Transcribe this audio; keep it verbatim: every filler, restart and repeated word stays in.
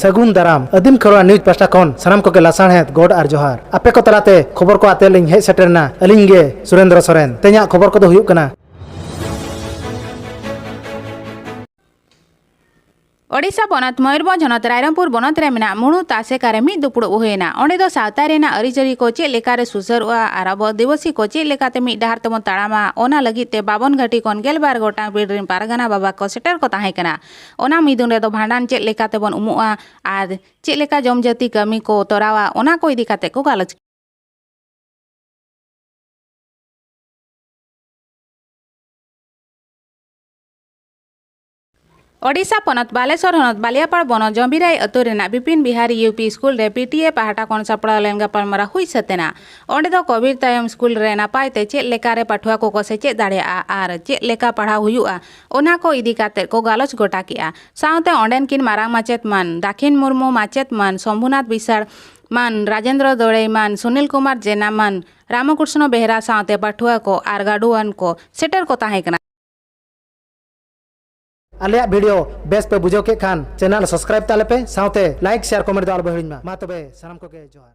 ᱥᱟᱹᱜᱩᱱ ᱫᱟᱨᱟᱢ᱾ ᱟᱹᱫᱤᱢ ᱠᱷᱮᱨᱣᱟᱲ ᱱᱤᱭᱩᱡᱽ ᱯᱟᱦᱴᱟ ᱠᱷᱚᱱ ᱥᱟᱱᱟᱢ ᱠᱚᱜᱮ ᱞᱟᱥᱟᱲᱦᱮᱫ ᱜᱚᱰ ᱟᱨ ᱡᱚᱦᱟᱨ᱾ ᱟᱯᱮ ᱠᱚ ᱛᱟᱞᱟᱛᱮ ᱠᱷᱚᱵᱚᱨ ᱠᱚ ᱟᱛᱮ ᱞᱤᱧ ᱦᱮᱡ ᱥᱮᱴᱮᱨ ᱮᱱᱟ ᱟᱹᱞᱤᱧ ᱜᱮ ᱥᱩᱨᱮᱱᱫᱨᱚ ᱥᱚᱨᱮᱱ᱾ ᱛᱮᱦᱮᱧᱟᱜ ᱠᱷᱚᱵᱚᱨ ᱠᱚᱫᱚ ᱦᱩᱭᱩᱜ ᱠᱟᱱᱟ᱾ ᱳᱰᱤᱥᱟ ᱯᱚᱱᱚᱛ ᱢᱚᱭᱩᱨᱵᱷᱚᱸᱡᱽ ᱦᱚᱱᱚᱛ ᱨᱟᱭᱨᱚᱝᱯᱩᱨ ᱵᱚᱱᱚᱛ ᱨᱮ ᱢᱮᱱᱟᱜ ᱢᱩᱬᱩᱛ ᱟᱥᱮᱠᱟ ᱨᱮ ᱢᱤᱫ ᱫᱩᱯᱲᱩᱵ ᱦᱩᱭᱮᱱᱟ᱾ ᱚᱸᱰᱮ ᱫᱚ ᱥᱟᱶᱛᱟ ᱨᱮᱱᱟᱜ ᱟᱹᱨᱤᱪᱟᱹᱞᱤ ᱠᱚ ᱪᱮᱫ ᱞᱮᱠᱟᱨᱮ ᱥᱩᱥᱟᱹᱨᱚᱜᱼᱟ ᱟᱨ ᱟᱵᱚ ᱟᱹᱫᱤᱵᱟᱹᱥᱤ ᱠᱚ ᱪᱮᱫ ᱞᱮᱠᱟᱛᱮ ᱢᱤᱫ ᱰᱟᱦᱟᱨ ᱛᱮᱵᱚᱱ ᱛᱟᱲᱟᱢᱟ, ᱚᱱᱟ ᱞᱟᱹᱜᱤᱫ ᱛᱮ ᱵᱟᱵᱚᱱ ᱜᱷᱟᱹᱴᱤ ᱠᱷᱚᱱ ᱜᱮᱞᱵᱟᱨ ᱜᱚᱴᱟᱝ ᱯᱤᱲ ᱨᱮᱱ ᱯᱟᱨᱜᱟᱱᱟ ᱵᱟᱵᱟ ᱠᱚ ᱥᱮᱴᱮᱨ ᱠᱚ ᱛᱟᱦᱮᱸ ᱠᱟᱱᱟ᱾ ᱚᱱᱟ ᱢᱤᱫᱩᱱ ᱨᱮᱫᱚ ᱵᱷᱟᱸᱰᱟᱱ ᱪᱮᱫ ᱞᱮᱠᱟ ᱛᱮᱵᱚᱱ ᱩᱢᱩᱜᱼᱟ ᱟᱨ ᱪᱮᱫ ᱞᱮᱠᱟ ᱡᱚᱢ ᱡᱟᱹᱛᱤ ᱠᱟᱹᱢᱤ ᱠᱚ ᱛᱚᱨᱟᱣᱟ, ᱚᱱᱟ ᱠᱚ ᱤᱫᱤ ᱠᱟᱛᱮ ᱠᱚ ᱜᱟᱞᱚᱪ ᱳᱰᱤᱥᱟ ᱯᱚᱱᱚᱛ ᱵᱟᱞᱮᱥᱚᱨ ᱦᱚᱱᱚᱛ ᱵᱟᱞᱤᱭᱟᱯᱟᱲ ᱵᱚᱱᱚᱛ ᱡᱚᱢᱵᱤᱨᱟᱭ ᱟᱹᱛᱩ ᱨᱮᱱᱟᱜ Bipin Bihari U P school ᱨᱮ ᱯᱤ ᱴᱤ ᱮ ᱯᱟᱦᱴᱟ ᱠᱷᱚᱱ ᱥᱟᱯᱲᱟᱣ ᱞᱮᱱ ᱜᱟᱯᱟᱞᱢᱟᱨᱟᱣ ᱦᱩᱭ ᱥᱟᱹᱛ ᱮᱱᱟ᱾ ᱚᱸᱰᱮ ᱫᱚ ᱠᱳᱵᱷᱤᱰ ᱛᱟᱭᱚᱢ ᱥᱠᱩᱞ ᱨᱮ ᱱᱟᱯᱟᱭ ᱛᱮ ᱪᱮᱫ ᱞᱮᱠᱟ ᱨᱮ ᱯᱟᱹᱴᱷᱩᱣᱟᱹ ᱠᱚᱠᱚ ᱥᱮᱪᱮᱫ ᱫᱟᱲᱮᱭᱟᱜᱼᱟ ᱟᱨ ᱪᱮᱫ ᱞᱮᱠᱟ ᱯᱟᱲᱦᱟᱣ ᱦᱩᱭᱩᱜᱼᱟ, ᱚᱱᱟ ᱠᱚ ᱤᱫᱤ ᱠᱟᱛᱮ ᱠᱚ ᱜᱟᱞᱚᱪ ᱜᱚᱴᱟ ᱠᱮᱜᱼᱟ᱾ ᱥᱟᱶᱛᱮ ᱚᱸᱰᱮᱱ ᱠᱤᱱ ᱢᱟᱨᱟᱝ ᱢᱟᱪᱮᱛ ᱢᱟᱱ ᱫᱟᱠᱷᱤᱱ ᱢᱩᱨᱢᱩ, ᱢᱟᱪᱮᱛ ᱢᱟᱱ ᱥᱚᱢᱵᱷᱩᱱᱟᱛᱷ ᱵᱤᱥᱟᱲ, ᱢᱟᱱ ᱨᱟᱡᱮᱱᱫᱨᱚ ᱫᱚᱲᱮᱭ, ᱢᱟᱱ ᱥᱩᱱᱤᱞ ᱠᱩᱢᱟᱨ ᱡᱮᱱᱟ, ᱢᱟᱱ ᱨᱟᱢᱚᱠᱨᱤᱥᱱᱚ ᱵᱮᱦᱨᱟ ᱥᱟᱶᱛᱮ ᱯᱟᱹᱴᱷᱩᱣᱟᱹ ᱠᱚ ᱟᱨ ᱜᱟᱹᱰᱩᱣᱟᱹᱱ ᱠᱚ ᱥᱮᱴᱮᱨ ᱠᱚ ᱛᱟᱦᱮᱸ ᱠᱟᱱᱟ᱾ ᱟᱞᱮᱭᱟᱜ ᱵᱷᱤᱰᱤᱭᱳ ᱵᱮᱥ ᱯᱮ ᱵᱩᱡᱷᱟᱹᱣ ᱠᱮᱫ ᱠᱷᱟᱱ ᱪᱮᱱᱮᱞ ᱥᱟᱵᱥᱠᱨᱟᱭᱤᱵ ᱛᱟᱞᱮ ᱯᱮ, ᱥᱟᱶᱛᱮ ᱞᱟᱭᱤᱠ, ᱥᱮᱭᱟᱨ, ᱠᱚᱢᱮᱱᱴ ᱫᱚ ᱟᱞᱚ ᱯᱮ ᱦᱤᱲᱤᱧ ᱢᱟ᱾ ᱢᱟ ᱛᱚᱵᱮ ᱥᱟᱱᱟᱢ ᱠᱚᱜᱮ ᱡᱚᱦᱟᱨ᱾